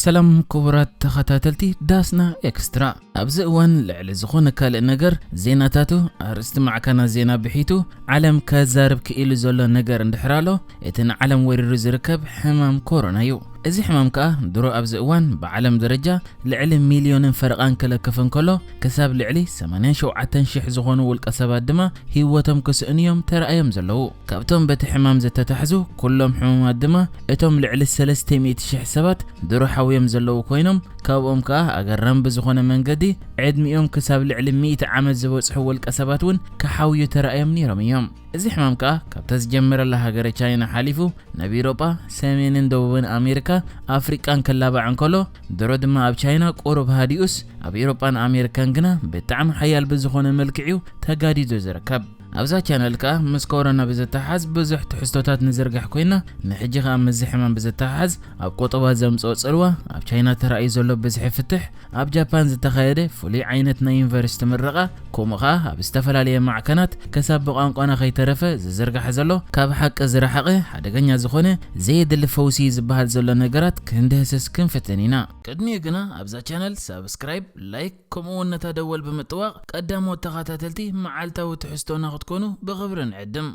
ሰላም ክቡራት ተኸታተልቲ ዳስና ኤክስትራ። ኣብዚ እዋን ልዕሊ ዝኾነ ካልእ ነገር ዜናታቱ ኣርእስቲ ማዕከናት ዜና ብሒቱ ዓለም ከዛርብ ክኢሉ ዘሎ ነገር እንድሕር ኣሎ፣ እቲ ንዓለም ወሪሩ ዝርከብ ሕማም ኮሮና እዩ። እዚ ሕማም ከኣ ድሮ ኣብዚ እዋን ብዓለም ደረጃ ልዕሊ ሚልዮንን ፈረቓን ክለክፍ እንከሎ፣ ክሳብ ልዕሊ ሰማንያን ሸውዓተን ሽሕ ዝኾኑ ውልቀ ሰባት ድማ ህይወቶም ክስእኑ እዮም ተራእዮም ዘለዉ። ካብቶም በቲ ሕማም ዝተታሕዙ ኩሎም ሕሙማት ድማ እቶም ልዕሊ ሰለስተ ሚእቲ ሽሕ ሰባት ድሮ ሓውዮም ዘለዉ ኮይኖም፣ ካብኦም ከኣ ኣገራሚ ብዝኾነ መንገዲ ዕድሚኦም ክሳብ ልዕሊ ሚእቲ ዓመት ዝበጽሑ ውልቀ ሰባት እውን ክሓውዩ ተራእዮም ነይሮም እዮም። እዚ ሕማም ከኣ ካብታ ዝጀመረላ ሃገረ ቻይና ሓሊፉ ናብ ኢሮጳ፣ ሰሜንን ደቡብን ኣሜሪካ፣ ኣፍሪቃን ክላባዕ እንከሎ፣ ድሮ ድማ ኣብ ቻይና ቁሩብ ሃዲኡስ ኣብ ኢሮጳን ኣሜሪካን ግና ብጣዕሚ ሓያል ብዝኾነ መልክዕ እዩ ተጋዲዱ ዝርከብ። ኣብዛ ቻነል ከኣ ምስ ኮሮና ብዝተሓዝ ብዙሕ ትሕዝቶታት ንዝርግሕ ኮይና፣ ንሕጂ ከኣ ምስዚ ሕማም ብዝተሓዝ ኣብ ቆጠባ ዘምጽኦ ጽልዋ፣ ኣብ ቻይና ተራእዩ ዘሎ ብዝሒ ፍትሕ፣ ኣብ ጃፓን ዝተኻየደ ፍሉይ ዓይነት ናይ ዩኒቨርሲቲ ምረቓ፣ ከምኡ ኸኣ ኣብ ዝተፈላለየ ማዕከናት ክሳብ ብቋንቋና ከይተረፈ ዝዝርጋሕ ዘሎ ካብ ሓቂ ዝረሓቐ ሓደገኛ ዝኾነ ዘየድሊ ፈውሲ ዝበሃል ዘሎ ነገራት ክንድህስስ ክንፍትን ኢና። ቅድሚኡ ግና ኣብዛ ቻነል ሳብስክራይብ፣ ላይክ ከምኡ እውን ነታ ደወል ብምጥዋቕ ቀዳሞት ተኸታተልቲ መዓልታዊ ትሕዝቶና ክትኮኑ ብኽብሪ ንዕድም።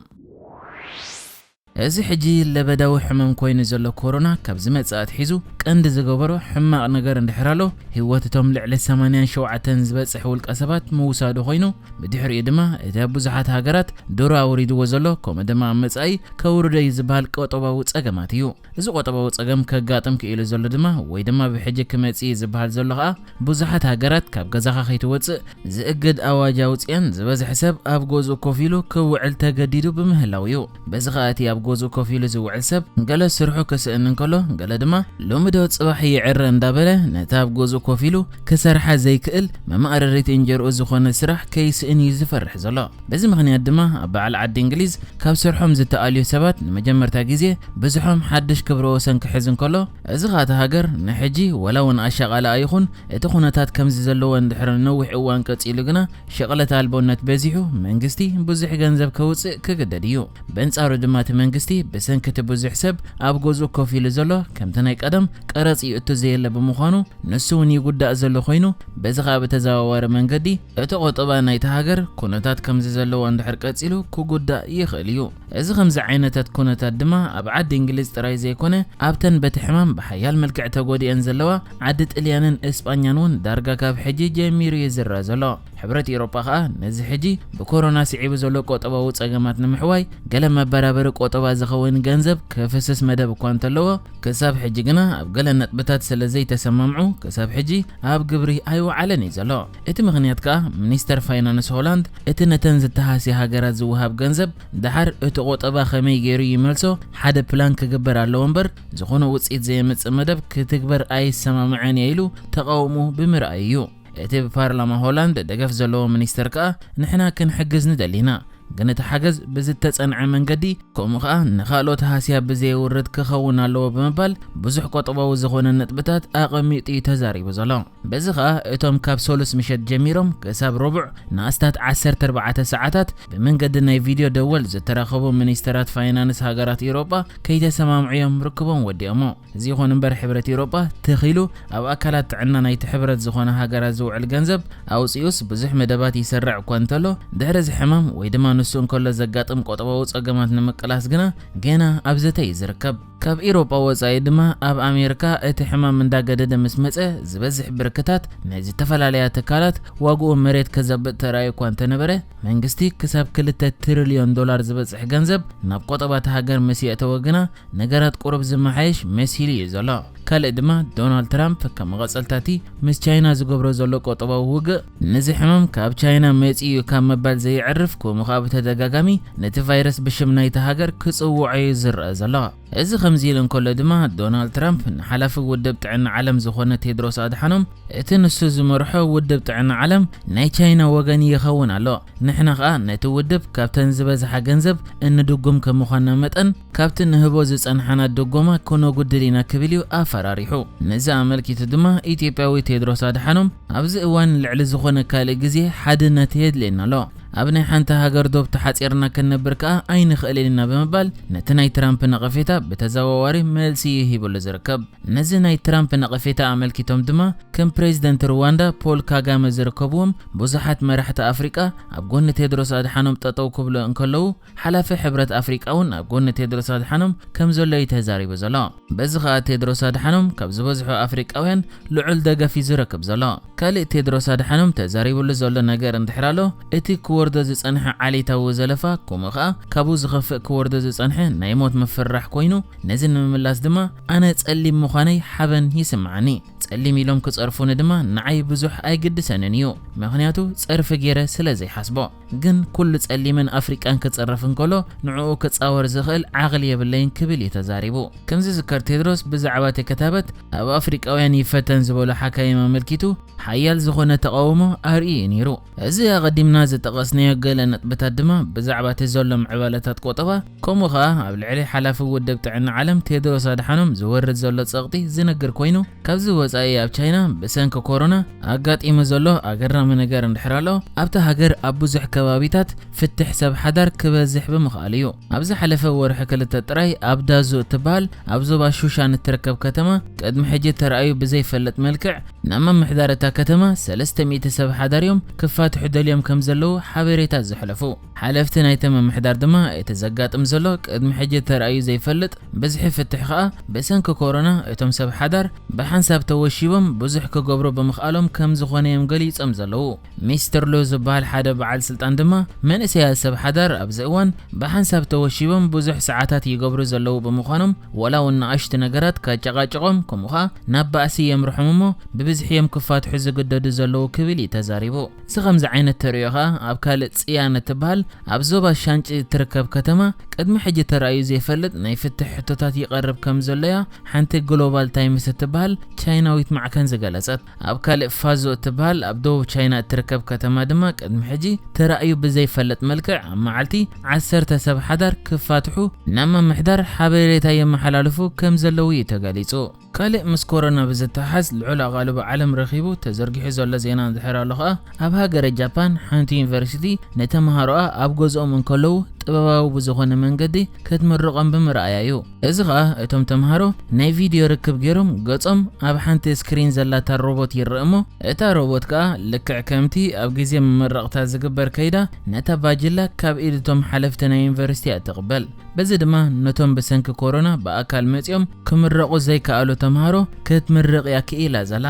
እዚ ሕጂ ለበዳዊ ሕመም ኮይኑ ዘሎ ኮሮና ካብ ዝመጽእ ኣትሒዙ ቀንዲ ዝገበሮ ሕማቕ ነገር እንድሕር ኣሎ፣ ህይወት እቶም ልዕሊ ሰማንያን ሸውዓተን ዝበጽሕ ውልቀ ሰባት ምውሳዱ ኮይኑ፣ ብድሕሪኡ ድማ እቲ ኣብ ብዙሓት ሃገራት ድሮ ኣውሪድዎ ዘሎ፣ ከምኡ ድማ ኣብ መጻኢ ከውርዶ እዩ ዝበሃል ቆጠባዊ ጸገማት እዩ። እዚ ቆጠባዊ ጸገም ከጋጥም ክኢሉ ዘሎ ድማ፣ ወይ ድማ ብሕጂ ክመጽእ እዩ ዝበሃል ዘሎ ኸኣ፣ ብዙሓት ሃገራት ካብ ገዛኻ ከይትወጽእ ዝእግድ ኣዋጅ ኣውጺአን፣ ዝበዝሐ ሰብ ኣብ ገዝኡ ኮፍ ኢሉ ክውዕል ተገዲዱ ብምህላው እዩ። በዚ ኸኣ እቲ ኣብ ገዝኡ ኮፍ ኢሉ ዝውዕል ሰብ ገለ ስርሑ ክስእን እንከሎ፣ ገለ ድማ ሎሚ ዶ ጽባሕ ይዕረ እንዳበለ ነቲ ኣብ ገዝኡ ኮፍ ኢሉ ክሰርሓ ዘይክእል መማእረሪት እንጀርኡ ዝኾነ ስራሕ ከይስእን እዩ ዝፈርሕ ዘሎ። በዚ ምኽንያት ድማ ኣብ በዓል ዓዲ እንግሊዝ ካብ ስርሖም ዝተኣልዩ ሰባት ንመጀመርታ ግዜ ብዝሖም ሓድሽ ክብረ ወሰን ክሕዝ እንከሎ፣ እዚ ኸኣ እታ ሃገር ንሕጂ ወላ እውን ኣሻቓሊ ኣይኹን እቲ ኩነታት ከምዚ ዘለዎ እንድሕር ነዊሕ እዋን ቀጺሉ ግና ሸቕለት ኣልቦነት በዚሑ መንግስቲ ብዙሕ ገንዘብ ከውጽእ ክግደድ እዩ። በንጻሩ ድማ እቲ መንግስቲ ብሰንኪ እቲ ብዙሕ ሰብ ኣብ ገዝኡ ኮፍ ኢሉ ዘሎ ከምቲ ናይ ቀደም ቀረጽ ይእቱ ዘየለ ብምዃኑ ንሱ እውን ይጉዳእ ዘሎ ኮይኑ፣ በዚ ኸኣ ብተዘዋዋሪ መንገዲ እቲ ቆጠባ ናይታ ሃገር ኩነታት ከምዚ ዘለዎ እንድሕር ቀጺሉ ክጉዳእ ይኽእል እዩ። እዚ ከምዚ ዓይነታት ኩነታት ድማ ኣብ ዓዲ እንግሊዝ ጥራይ ዘይኮነ፣ ኣብተን በቲ ሕማም ብሓያል መልክዕ ተጎዲአን ዘለዋ ዓዲ ጥልያንን እስጳኛን እውን ዳርጋ ካብ ሕጂ ጀሚሩ እዩ ዝረኣ ዘሎ። ሕብረት ኤውሮጳ ኸኣ ነዚ ሕጂ ብኮሮና ስዒቡ ዘሎ ቆጠባዊ ጸገማት ንምሕዋይ ገለ መበራበሪ ቆጠባ ዝኸውን ገንዘብ ክፍስስ መደብ እኳ እንተለዎ፣ ክሳብ ሕጂ ግና ኣብ ገለ ነጥብታት ስለ ዘይተሰማምዑ፣ ክሳብ ሕጂ ኣብ ግብሪ ኣይወዓለን እዩ ዘሎ። እቲ ምኽንያት ከኣ ሚኒስተር ፋይናንስ ሆላንድ እቲ ነተን ዝተሃስያ ሃገራት ዝወሃብ ገንዘብ ደሓር እቲ ቆጠባ ከመይ ገይሩ ይመልሶ ሓደ ፕላን ክግበር ኣለዎ እምበር፣ ዝኾነ ውጽኢት ዘየምጽእ መደብ ክትግበር ኣይሰማምዐን እየ ኢሉ ተቓውሞ ብምርኣይ እዩ። እቲ ብፓርላማ ሆላንድ ደገፍ ዘለዎ ሚኒስተር ከኣ ንሕና ክንሕግዝ ንደሊ ኢና፣ ግን እቲ ሓገዝ ብዝተጸንዐ መንገዲ ከምኡ ኸኣ ንኻልኦት ሃስያ ብዘየውርድ ክኸውን ኣለዎ ብምባል ብዙሕ ቆጠባዊ ዝኾነ ነጥብታት ኣቐሚጡ እዩ ተዛሪቡ ዘሎ። በዚ ኸኣ እቶም ካብ ሰሉስ ምሸት ጀሚሮም ክሳብ ረቡዕ ንኣስታት ዓሰርተ ኣርባዕተ ሰዓታት ብመንገዲ ናይ ቪድዮ ደወል ዝተራኸቡ ሚኒስተራት ፋይናንስ ሃገራት ኤውሮጳ ከይተሰማምዑ እዮም ርክቦም ወዲኦሞ። እዚ ይኹን እምበር ሕብረት ኤውሮጳ ትኺሉ ኣብ ኣካላት ጥዕና ናይቲ ሕብረት ዝኾነ ሃገራት ዝውዕል ገንዘብ ኣውጺኡስ ብዙሕ መደባት ይሰርዕ እኳ እንተሎ፣ ድሕሪ እዚ ሕማም ወይ ድማ ንሱ እንከሎ ዘጋጥም ቆጠባዊ ጸገማት ንምቅላስ ግና ገና ኣብ ዘተ እዩ ዝርከብ። ካብ ኤውሮጳ ወጻኢ ድማ ኣብ ኣሜሪካ እቲ ሕማም እንዳገደደ ምስ መጸ፣ ዝበዝሕ ብርክታት ናይ ዝተፈላለያ ትካላት ዋግኡ መሬት ከዘብጥ ተራእዩ እኳ እንተነበረ፣ መንግስቲ ክሳብ ክልተ ትሪልዮን ዶላር ዝበጽሕ ገንዘብ ናብ ቆጠባ እታ ሃገር ምስ የእተወ ግና፣ ነገራት ቁሩብ ዝመሓየሽ መሲሉ እዩ ዘሎ። ካልእ ድማ ዶናልድ ትራምፕ ከም መቐጸልታ እቲ ምስ ቻይና ዝገብሮ ዘሎ ቆጠባዊ ውግእ፣ ነዚ ሕማም ካብ ቻይና መጺኡ እዩ ካብ ምባል ዘየዕርፍ፣ ከምኡ ኸኣ ብተደጋጋሚ ነቲ ቫይረስ ብሽም ናይታ ሃገር ክጽውዖ እዩ ዝረአ ዘሎ። እዚ ከምዚ ኢሉ እንከሎ ድማ ዶናልድ ትራምፕ ንሓላፊ ውድብ ጥዕና ዓለም ዝኾነ ቴድሮስ ኣድሓኖም፣ እቲ ንሱ ዝመርሖ ውድብ ጥዕና ዓለም ናይ ቻይና ወገን ይኸውን ኣሎ። ንሕና ኸኣ ነቲ ውድብ ካብተን ዝበዝሓ ገንዘብ እንድጉም ከም ምዃንና መጠን፣ ካብቲ ንህቦ ዝጸንሓና ድጎማ ክነጉድል ኢና ክብል እዩ ኣፈራሪሑ። ነዚ ኣመልኪቱ ድማ ኢትዮጵያዊ ቴድሮስ ኣድሓኖም ኣብዚ እዋን ልዕሊ ዝኾነ ካልእ ግዜ ሓድነት የድልየና ኣሎ። ኣብ ናይ ሓንቲ ሃገር ዶብ ተሓጺርና ክንነብር ከኣ ኣይንኽእልን ኢና ብምባል ነቲ ናይ ትራምፕ ነቐፌታ ብተዘዋዋሪ መልሲ እዩ ሂብሉ ዝርከብ። ነዚ ናይ ትራምፕ ነቐፌታ ኣመልኪቶም ድማ ከም ፕሬዚደንት ሩዋንዳ ፖል ካጋመ ዝርከብዎም ብዙሓት መራሕቲ ኣፍሪቃ ኣብ ጎኒ ቴድሮስ ኣድሓኖም ጠጠው ክብሉ እንከለዉ፣ ሓላፊ ሕብረት ኣፍሪቃ እውን ኣብ ጎኒ ቴድሮስ ኣድሓኖም ከም ዘሎ እዩ ተዛሪቡ ዘሎ። በዚ ከኣ ቴድሮስ ኣድሓኖም ካብ ዝበዝሑ ኣፍሪቃውያን ልዑል ደገፍ እዩ ዝረክብ ዘሎ። ካልእ ቴድሮስ ኣድሓኖም ተዛሪብሉ ዘሎ ነገር እንድሕር ኣሎ፣ እቲ ክወርዶ ዝጸንሐ ዓሌታዊ ዘለፋ፣ ከምኡ ከኣ ካብኡ ዝኸፍእ ክወርዶ ዝጸንሐ ናይ ሞት ምፍርራሕ ኮይኑ፣ ነዚ ንምምላስ ድማ ኣነ ጸሊም ምዃነይ ሓበን ይስምዓኒ። ጸሊም ኢሎም ክጸርፉኒ ድማ ንዓይ ብዙሕ ኣይግድሰንን እዩ፣ ምኽንያቱ ጸርፊ ገይረ ስለ ዘይሓስቦ። ግን ኩሉ ጸሊምን ኣፍሪቃን ክጸረፍ እንከሎ ንዕኡ ክጻወር ዝኽእል ዓቕሊ የብለይን ክብል እዩ ተዛሪቡ። ከም ዝዝከር ቴድሮስ ብዛዕባ እቲ ክታበት ኣብ ኣፍሪቃውያን ይፈተን ዝበሉ ሓካይም ኣመልኪቱ ሓያል ዝኾነ ተቓውሞ ኣርእዩ እዩ ነይሩ። እዚ ኣቐዲምና ዝጠቐስናዮ ገለ ነጥብታት ድማ ብዛዕባ እቲ ዘሎ ምዕባለታት ቆጠባ፣ ከምኡ ኸኣ ኣብ ልዕሊ ሓላፊ ውድብ ጥዕና ዓለም ቴድሮስ ኣድሓኖም ዝወርድ ዘሎ ጸቕጢ ዝነግር ኮይኑ፣ ካብዚ ወጻኢ ኣብ ቻይና ብሰንኪ ኮሮና ኣጋጢሙ ዘሎ ኣገራሚ ነገር እንድሕር ኣሎ፣ ኣብታ ሃገር ኣብ ብዙሕ ከባቢታት ፍትሕ ሰብ ሓዳር ክበዝሕ ብምኽኣሉ እዩ። ኣብ ዝሓለፈ ወርሒ ክልተ ጥራይ ኣብ ዳዙ እትበሃል ኣብ ዞባ ሹሻን እትርከብ ከተማ ቅድሚ ሕጂ ተራእዩ ብዘይፈልጥ መልክዕ ናብ ምምሕዳር እታ ከተማ ሰለስተ ሚእቲ ሰብ ሓዳር እዮም ክፋትሑ ደልዮም ከም ዘለዉ ሓበሬታ ዘሕለፉ። ሓለፍቲ ናይቲ ምምሕዳር ድማ እቲ ዘጋጥም ዘሎ ቅድሚ ሕጂ ተራእዩ ዘይፈልጥ ብዝሒ ፍትሕ ከኣ ብሰንኪ ኮሮና እቶም ሰብ ሓዳር ብሓንሳብ ተወሺቦም ብዙሕ ክገብሩ ብምኽኣሎም ከም ዝኾነ እዮም ገሊጾም ዘለዉ። ሚስተር ሉ ዝበሃል ሓደ በዓል ስልጣን ድማ መንእሰያት ሰብ ሓዳር ኣብዚ እዋን ብሓንሳብ ተወሺቦም ብዙሕ ሰዓታት ይገብሩ ዘለዉ ብምዃኖም ዋላ እውን ንኣሽቱ ነገራት ከጨቓጭቖም ከምኡ ኸኣ ናብ ባእሲ የምርሖም እሞ ብብዝሒ እዮም ክፋትሑ ዝግደዱ ዘለዉ ክብል እዩ ተዛሪቡ። እዚ ከምዚ ዓይነት ተርእዮ ኸኣ ኣብ ካልእ ጽያን እትበሃል ኣብ ዞባ ሻንጪ እትርከብ ከተማ ቅድሚ ሕጂ ተራእዩ ዘይፈልጥ ናይ ፍትሕ ሕቶታት ይቐርብ ከም ዘሎ እያ ሓንቲ ግሎባል ታይምስ እትበሃል ቻይናዊት ማዕከን ዝገለጸት። ኣብ ካልእ ፋዞ እትበሃል ኣብ ደቡብ ቻይና እትርከብ ከተማ ድማ ቅድሚ ሕጂ ተራእዩ ብዘይፈልጥ መልክዕ ኣብ መዓልቲ ዓሰርተ ሰብ ሓዳር ክፋትሑ ናብ ምምሕዳር ሓበሬታ የመሓላልፉ ከም ዘለዉ እዩ ተገሊጹ። ካልእ ምስ ኮሮና ብዝተሓዝ ልዑል ኣቓልቦ ዓለም ረኺቡ ተዘርጊሑ ዘሎ ዜና እንድሕር ኣሎ ኸኣ፣ ኣብ ሃገረ ጃፓን ሓንቲ ዩኒቨርሲቲ ንተምሃሮኣ ኣብ ገዝኦም እንከለዉ ጥበባዊ ብዝኾነ መንገዲ ክትምርቖም ብምርኣያ እዩ። እዚ ኸኣ እቶም ተምሃሮ ናይ ቪድዮ ርክብ ገይሮም ገጾም ኣብ ሓንቲ ስክሪን ዘላታ ሮቦት ይረአ እሞ፣ እታ ሮቦት ከኣ ልክዕ ከምቲ ኣብ ግዜ መመረቕታ ዝግበር ከይዳ ነታ ባጅላ ካብ ኢድ እቶም ሓለፍቲ ናይ ዩኒቨርሲቲ እያ ትቕበል። በዚ ድማ ነቶም ብሰንኪ ኮሮና ብኣካል መጺኦም ክምረቑ ዘይከኣሉ ተምሃሮ ክትምርቕ እያ ክኢላ ዘላ።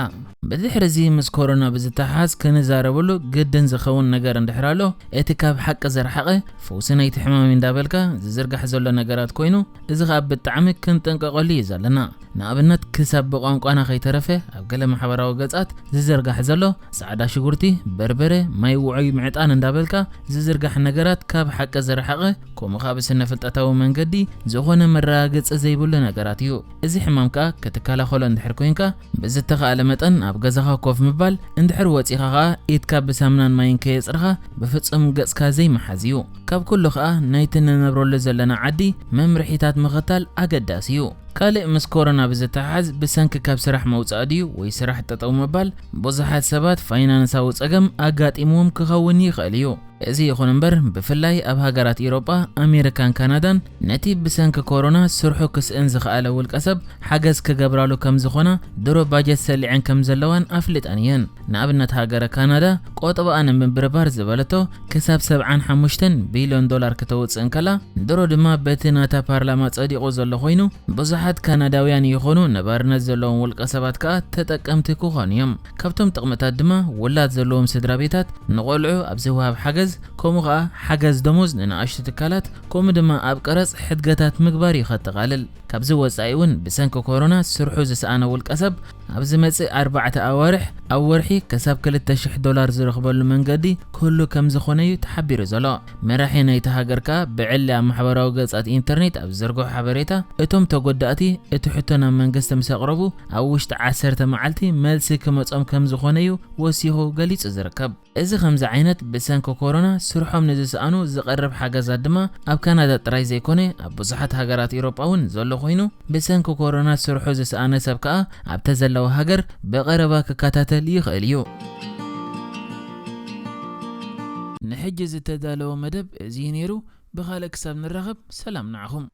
ብድሕሪ እዚ ምስ ኮሮና ብዝተሓሓዝ ክንዛረበሉ ግድን ዝኸውን ነገር እንድሕር ኣሎ፣ እቲ ካብ ሓቂ ዝረሓቐ ፈውሲ ናይቲ ሕማም እንዳበልካ ዝዝርጋሕ ዘሎ ነገራት ኮይኑ፣ እዚ ኸኣ ብጣዕሚ ክንጥንቀቐሉ እዩ ዘለና። ንኣብነት ክሳብ ብቋንቋና ከይተረፈ ኣብ ገለ ማሕበራዊ ገጻት ዝዝርጋሕ ዘሎ ጻዕዳ ሽጉርቲ፣ በርበረ፣ ማይ ውዑይ ምዕጣን እንዳበልካ ዝዝርጋሕ ነገራት ካብ ሓቂ ዝረሓቐ፣ ከምኡ ኸኣ ብስነ ፍልጠታዊ መንገዲ ዝኾነ መረጋገጺ ዘይብሉ ነገራት እዩ። እዚ ሕማም ከኣ ክትከላኸሎ እንድሕር ኮይንካ ብዝተኻእለ መጠን ኣብ ገዛኻ ኮፍ ምባል፣ እንድሕር ወጺኻ ኸኣ ኢድካ ብሳምናን ማይን ከየጽርኻ ብፍጹም ገጽካ ዘይምሓዝ እዩ። ካብ ኩሉ ኸኣ ናይቲ ንነብረሉ ዘለና ዓዲ መምርሒታት ምኽታል ኣገዳሲ እዩ። ካልእ ምስ ኮሮና ብዝተሓሓዝ ብሰንኪ ካብ ስራሕ መውጻእ ድዩ ወይ ስራሕ ጠጠው ምባል ብዙሓት ሰባት ፋይናንሳዊ ጸገም ኣጋጢምዎም ክኸውን ይኽእል እዩ። እዚ ይኹን እምበር ብፍላይ ኣብ ሃገራት ኢሮጳ፣ ኣሜሪካን ካናዳን ነቲ ብሰንኪ ኮሮና ስርሑ ክስእን ዝኸኣለ ውልቀ ሰብ ሓገዝ ክገብራሉ ከም ዝኾና ድሮ ባጀት ሰሊዐን ከም ዘለዋን ኣፍሊጠን እየን። ንኣብነት ሃገረ ካናዳ ቆጠባኣ ንምብርባር ዝበለቶ ክሳብ ሰብዓን ሓሙሽተን ቢልዮን ዶላር ክተውፅእ እንከላ ድሮ ድማ በቲ ናታ ፓርላማ ፀዲቑ ዘሎ ኮይኑ ብዙሓት ካናዳውያን ይኾኑ ነባርነት ዘለዎም ውልቀ ሰባት ከኣ ተጠቀምቲ ክኾኑ እዮም። ካብቶም ጥቕምታት ድማ ውላድ ዘለዎም ስድራ ቤታት ንቆልዑ ኣብ ዝወሃብ ሓገዝ ከምኡ ከኣ ሓገዝ ደሞዝ ንንኣሽቱ ትካላት ከምኡ ድማ ኣብ ቀረፅ ሕድገታት ምግባር እዩ ከጠቓልል። ካብዚ ወጻኢ እውን ብሰንኪ ኮሮና ስርሑ ዝሰኣነ ውልቀ ሰብ ኣብ ዝመጽእ ኣርባዕተ ኣዋርሕ ኣብ ወርሒ ክሳብ ክልተ ሽሕ ዶላር ዝረኽበሉ መንገዲ ክህሉ ከም ዝኾነ እዩ ተሓቢሩ ዘሎ። መራሒ ናይቲ ሃገር ከኣ ብዕሊ ኣብ ማሕበራዊ ገጻት ኢንተርኔት ኣብ ዝዘርግሖ ሓበሬታ እቶም ተጎዳእቲ እቲ ሕቶ ናብ መንግስቲ ምስ ኣቕረቡ ኣብ ውሽጢ ዓሰርተ መዓልቲ መልሲ ክመጾም ከም ዝኾነ እዩ ወሲኹ ገሊጹ ዝርከብ። እዚ ከምዚ ዓይነት ብሰንኪ ኮሮና ስርሖም ንዝሰኣኑ ዝቐርብ ሓገዛት ድማ ኣብ ካናዳ ጥራይ ዘይኮነ ኣብ ብዙሓት ሃገራት ኤውሮጳ እውን ዘሎ ኮይኑ ብሰንኪ ኮሮና ስርሑ ዝሰኣነ ሰብ ከኣ ኣብተ ዘለዋ ሃገር ብቐረባ ክከታተል ይኽእል እዩ። ሕጂ ዝተዳለወ መደብ እዚ ነይሩ። ብኻልእ ክሳብ ንራኸብ ሰላም ንዓኹም።